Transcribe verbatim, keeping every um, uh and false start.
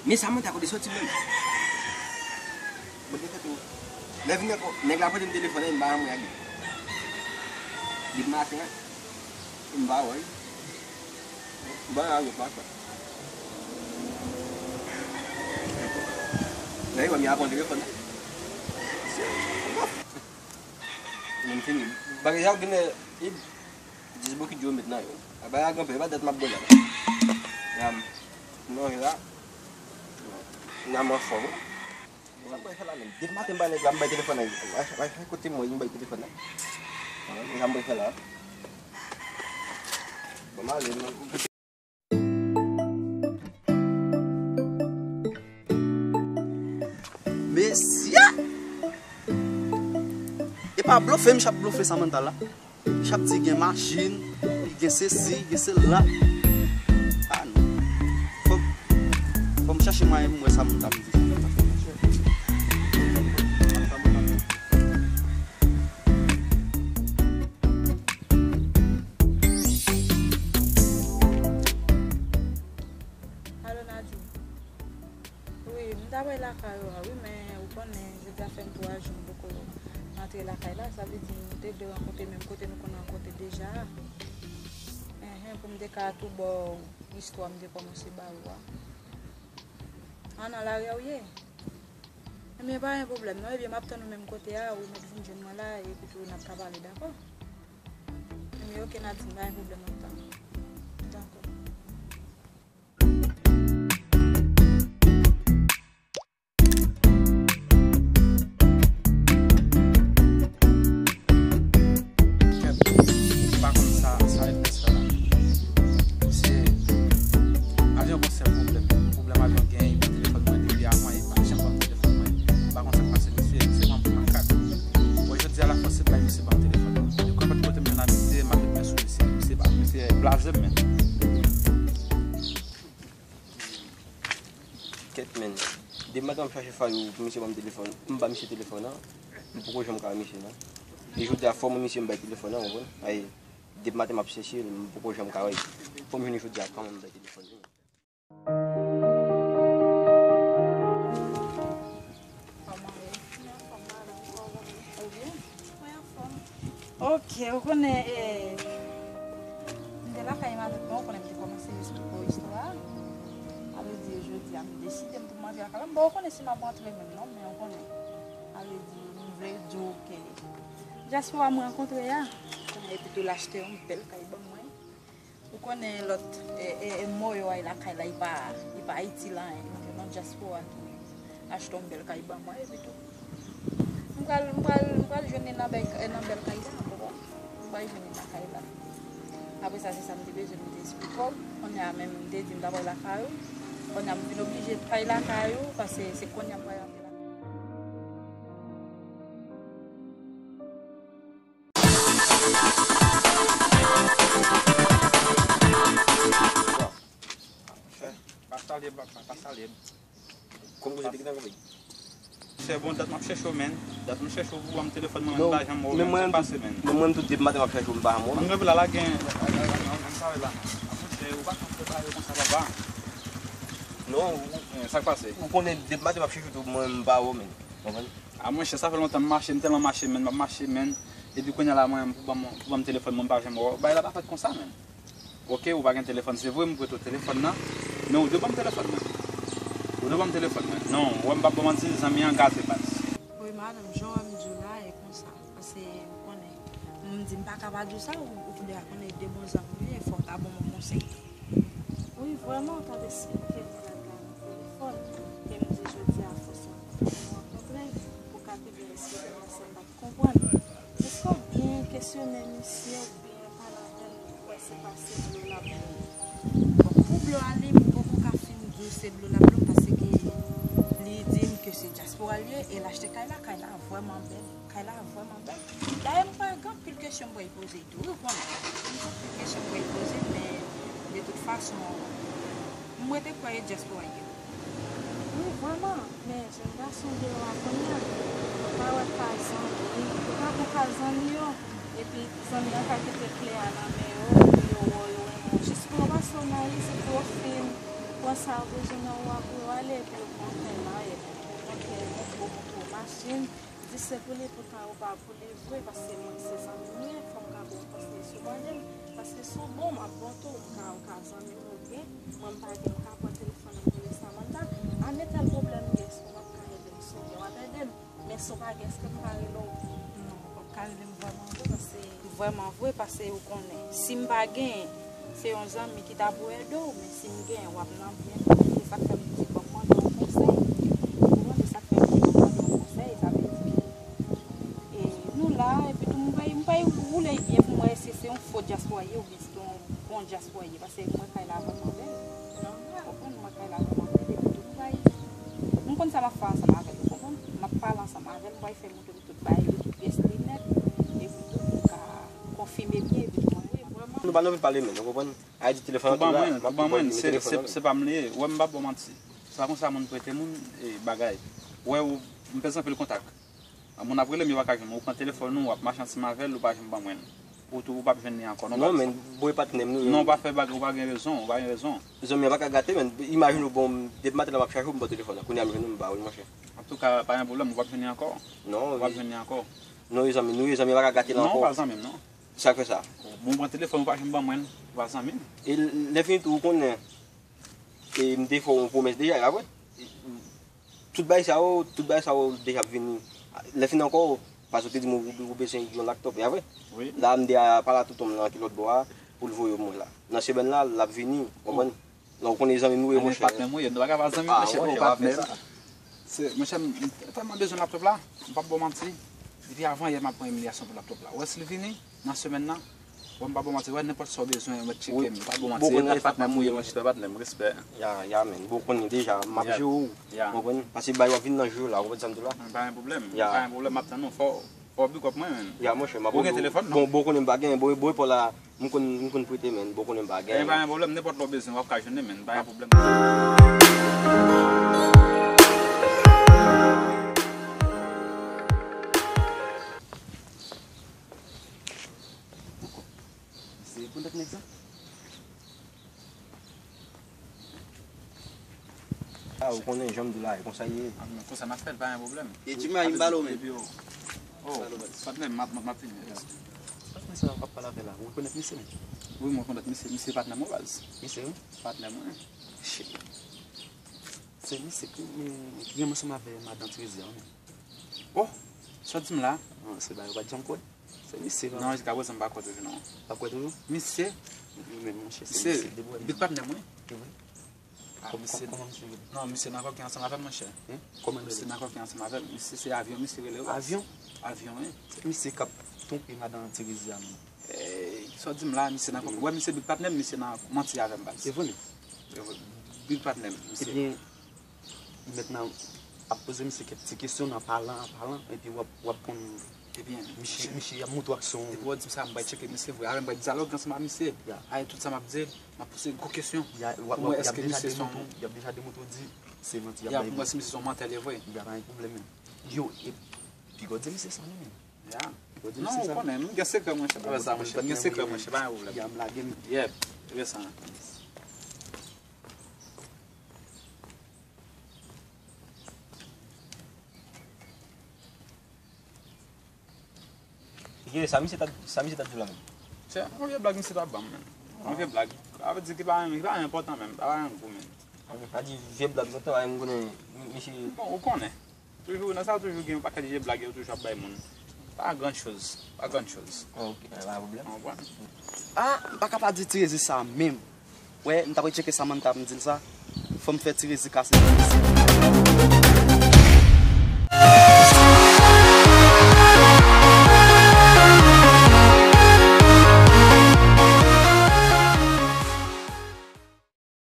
Men Samantha kote soti menm? Mwen te fè tou. Lè vini ankò, nèg la pote m telefòn, m pa janm wè li. Depi maten an, m pa wè li. M pa wè li, pa kwè. Lè li wè m, li ap pran telefòn nan. Mwen fini. Bagay sa yo genlè, e dis bokit yo met nan yo. Bagay la gen anpil, e pa dat m ap bwè la. Yam. Non, e la. Yam anfòm. Sa m bay fè la menm? Depi maten m bay nèg la, m bay telefòn nan. Bay, bay, bay kote mwen, m bay telefòn nan. Sa m bay fè la. Bon, m ale, m Mesye! E pa blofe, misye ap blofe Samantha la. Misye ap di gen machin, gen sesi, gen sela. Ah non. Fòk, fòk m chache mwayen pou m wè Samantha m di. Alo, Nadine. Wi, m ta pral lakay ou a, wi, men ou konnen, jodi a fè m twa jou m poko rantre lakay la, sa vle di nou te vle rankontre menm kote nou konn rankontre deja a. Enhen, pou m te ka tou ba w istwa m te kòmanse ba ou a. A, nan lari a w ye? Ebyen, pa gen pwoblèm non, ebyen, m ap tann ou menm kote a, ou mèt vin jwenn mwen la, epi tou n ap ka pale, dakò? Ebyen, oke, Nadine, pa gen pwoblèm, m ap tann ou. Dakò. Kèt, m pa konn sa, sa Ernest fè la. Misye, avyon gon sèl pwoblèm. Pwoblèm avyon gen, li pran telefòn mwen depi avan, li pa janm ban m telefòn mwen. M pa konn sa k pase misye, misye pran pou makak. Bon, jodi a la fòse bay misye ban m telefòn mwen. Nenpòt kote m jwenn abite, m ap met men sou misye. Misye pa, misye blaze m menm. Kèt, menn. Depi maten m ap chache Fayou pou misye ban m telefòn, m ba misye telefòn nan, m poko janm ka wè misye non. E jodi a fò mwen misye m bay telefòn nan, w konprann? Ay, depi maten m ap chèche l, m poko janm ka wè l. Fò m jwenn li jodi a kanmenm m bay telefòn li. Kòman w ye? Mwen anfòm, madanm, kòman w ye? Ou byen? Mwen anfòm. Ok, ou konnen, e, m te lakay madanm mwen, ou konnen m te kòmanse esplike w istwa a. Sa vle di, jodi a, m deside m pou m antre lakay la. Bon, ou konnen si m ap antre menm non, men ou konnen. Sa vle di, m vle di w ke dyaspora m rankontre a, konnen epi tou l achte yon bèl kay ban mwen. Ou konnen lòt, e, e, e, mò yo ay lakay la, li pa, li pa itil anyen. Donk, se nan dyaspora ki achte yon bèl kay ban mwen, epi tou. M pral, m pral, m pral jwenn li nan bèl, nan bèl kay la, ou konprann? M pral jwenn li nan kay la. Apre sa, se sa m te bezwen, m te esplike w. Kounye a menm, m te di m ta pral lakay ou. Kounye a, m vin oblije pral lakay ou, paske se kounye a m pral antre lakay ou. Monchè, pa salye m, papa, pa salye m. Kòm kote te gentan kanpe. Monchè, bon, dat m ap chèche w, menn. Dat m chèche w pou ban m telefòn mwen, menn, m pa janm wè w, menn. Sa k pase, menn? Men mwen menm tou, depi maten m ap chèche w, m pa janm wè w. Mwen kanpe la, la gen, la, la, la, la, la, la, la. Monchè, ou pa janm prepare konsa, papa. Non, ou, eh, sa k pase? Ou konnen, depi maten m ap chèche w tou, mwen, m pa wè w, menn. Konprann? A, monchè, sa fè lontan m mache, m tèlman mache, menn, m ap mache, menn. Epi kounye a la, mwen, pou ban m, pou ban m telefòn mwen, m pa janm wè w. Bagay la pa fèt konsa, menn. Oke, ou pa gen telefòn, se vre, m prete w telefòn nan, men ou dwe ban m telefòn mwen. Ou dwe ban m telefòn mwen. Non, ou wè m p ap ba w manti, zanmi an gaze baz. Wi, madanm, jan w wè m di w la, e konsa. Paske m konnen, m di m pa ka pa di w sa, ou, ou deja konnen de bon zanmi nou ye, fò w ta ban m yon konsèy tou. Wi, vrèman, w t ap esplike m bagay la nan telefòn, e m di jodi a fò se yon kote nou rankontre, pou w ka pi byen esplike m paske m pa t konprann. Èske w byen kesyone misye oubyen pale avè l, ou kwè se pase dlo l ap dlo? Bon, pou dlo a li, m poko ka fin di w se dlo l ap dlo paske li di m ke se dyaspora l ye e l achte kay la, kay la vrèman bèl. Kay la vrèman bèl. Dayè, m pa gen anpil kesyon m pral poze tou, wi, ou konnen. M gen anpil kesyon m pral poze, men de tout fason, m rete kwè e dyaspora l ye. Wi, vrèman, men jèn gason de yo a kounye a, yo pa wè pa zanmi, yo pa gon pa zanmi yo, epi zanmi an ka kite kle a nan men yo, pou yo wè w, yo renmen w, jis pou yo pase w nan ri, se pou yo fin Wè sa yo bezwen nan ou a pou yo ale, epi yo pran kè la, epi yo pran kè, yo montre yo montre yo machin, di se pou li, poutan yo pa pou li vre, paske mwen se zanmi m ye, fò m ka ba w konsèy sou mande m, paske si w bon, m ap ba w tou, m ka, w ka zanmi m ou byen, mwen m pa gen, m ka pran telefòn nan m rele Samantha, a men tèl pwoblèm m gen, èske w p ap ka ede m, si w gen, w ap ede m, men si w pa gen, èske m ka rele w? Non, w p ap ka rele m vrèman vre, paske vrèman vre, paske ou konnen, si m pa gen, se yon zanmi ki ta pou ede w, men si m gen, w ap nan byen, e sa k fè m di, ban m mande yon konsèy. Ou konprann? E sa k fè m di, ban m mande yon konsèy, sa vle di ke, e, nou la, epi tou, m bay, m bay woule byen pou m wè si se yon fo dyaspora ye oubyen si se yon bon dyaspora ye, paske m wè kay la vrèman bèl. Ou konprann? M wè kay la vrèman bèl, epi tou, m bay, m konn sa m ap fè ansanm avè l, ou konprann? M ap pale ansanm avè l, m bay fè m tout bagay yo, tout pyès li nèt, epi tou pou ka konfime byen, epi tou mwen, wi, vrèman. Nou pa nan anvi pale, men, ou konprann? Ay di telefòn an tou la, m ap tou ban li telefòn an. Se pa m li ye, wè m p ap ba w manti. Sa konsa moun prete moun, e, bagay. Wè ou, m pèdi anpil kontak. Moun ap rele m, yo pa ka jwenn mwen. Ou pran telefòn ou, w ap mache ansanm avè l, ou pa janm ban mwen l. Ou tou, ou p ap jwenn li ankò, non, baz. Non, men, bwoy patnè m nou ye. Non, ou pa fè bagay, ou pa gen rezon, ou pa gen rezon. Zanmi an pa ka gate, men. Imajine w, bon, depi maten la m ap chache w, m ba w telefòn nan. Kounye a m jwenn ou, m ba ou l, monchè. Antouka, pa gen pwoblèm, ou p ap jwenn li ankò. Non, ou p ap jwenn li ankò. Non, e zanmi, nou e zanmi, pa ka gate l ankò. Non, ou pa zanmi m, non. Sa k fè sa? Bon, ou pran telefòn, ou pa janm ban mwen l, ou pa zanmi m. E lè fini tou, ou konnen, e m te fè w yon pwomès deja, e pa vre? Tout bagay sa yo, tout bagay sa yo deja ap vini. Lè fini ankò, paske w te di m ou, ou bezwen yon laptop, e pa vre? Wi. La, m te a pale a tonton m nan ki lòt bò a, pou l voye mwen la. Nan semèn la, l ap vini, ou konprann? Non, ou konnen zanmi m nou ye, monchè. Patnè m ou ye, nou pa ka pa zanmi, monchè, ou patnè m. Se, monchè, m, m tèlman bezwen laptop la, m p ap ba w manti. Depi avan yè, m ap pran imilyasyon pou laptop la. Ou wè si l vini, nan semèn nan, wè m p ap ba w manti, wè nenpòt sa w bezwen, ou mèt tcheke m, m p ap ba w manti. E patnè m ou ye, monchè, patnè m, respè. Ya, ya, men, bon, ou konnen deja, m ap jere w, ou konprann? Paske bagay yo ap vin nan je w la, ou konprann sa m di w la? Pa gen pwoblèm, pa gen pwoblèm, m ap tann ou, fò, fò w big up mwen, men. Ya, monchè, m ap... Ou gen telefòn, non? Bon, bon, ou konnen m pa gen, bon, bon, epòl la, M konn, m konn prete, men, bon, konnen m pa gen. Pa gen pwoblèm, nenpòt lè w bezwen, w ap ka jwenn li, men, pa gen pwoblèm. Se pou nèg sa? A, ou konnen jan m di w la, e konsa l ye. A, men konsa n ap fè l, pa gen pwoblèm. E Jimmy, m ba l ou menm. Epi, oh, patnè m, m ap, m ap, m ap fini. Patnè sa w ap pale avè la, ou rekonèt misye menm? Wi, mwen rekonèt misye, misye patnè mwen baz. Misye wi? Patnè mwen. Shit. Se misye ki, ki renmen ansanm avè madan Trezya wi menm. Oh, sa w di m la? Non, se bagay ou pa t janm kwè. Se misye la. Non, jiskaprezan m pa kwè toujou non. Pa kwè toujou? Misye. Wi menm monchè, se misye. Big patnè mwen. Wi. Ah, misye, kòman misye rele? Non, misye nan kòki ansanm avè m, monchè. Hein? Kòman misye nan kòki ansanm avè m? Misye se avyon, misye rele wi. Avyon? Avyon, wi. Se misye k ap twonpe madan Terezia menm. Eh, sa w di m la, misye nan kòki? Wè, misye big patnè m, misye nan manti avè m, baz. Se vre menm? Big patnè m, misye. Ebyen, li mèt nan ap poze misye kèk ti kesyon nan palan, an palan, epi w ap, w ap konn Ebyen, misye, misye ap montre w aksyon. Depi w di m sa, m pral tcheke misye vre. Avè m pral dyaloge ansanm ak misye. Ya. Ay, tout sa m ap di l, m ap poze gwo kesyon pou m wè èske misye se yon... Y ap deja demontre w di se manti y ap bay. Ya, pou m wè si misye se yon mantè li ye vre. Ya, pa gen pwoblèm menm. Yo, e piga w di misye sa non menm. Ya. Piga w di misye sa. Non, ou konnen, m gen sekrè mwen, chèf, avè sa, mwen, chèf, m gen sekrè mwen, chèf, pa gen pwoblèm. Ya, m lage m. Yep, resan. Gade sa misye ta, sa misye ta di w la menm. Se yon vye blag misye ta ban m, menm. Yon vye blag. Sa vle di ki pa, ki pa enpòtan menm. Sa pa gen gou menm. Sa di vye blag, lontan, m konnen misye. Bon, ou konnen. Toujou, nan sa toujou gen yon pakèt vye blag yo toujou ap bay moun. Pa gran choz, pa gran choz. Ok, pa pwoblèm. Ou konprann? Ah, m pa ka pa di ti rezi sa menm. Wè, m t ap retcheke Samantha, m di l sa. Fò m fè ti rezi kase nan misye.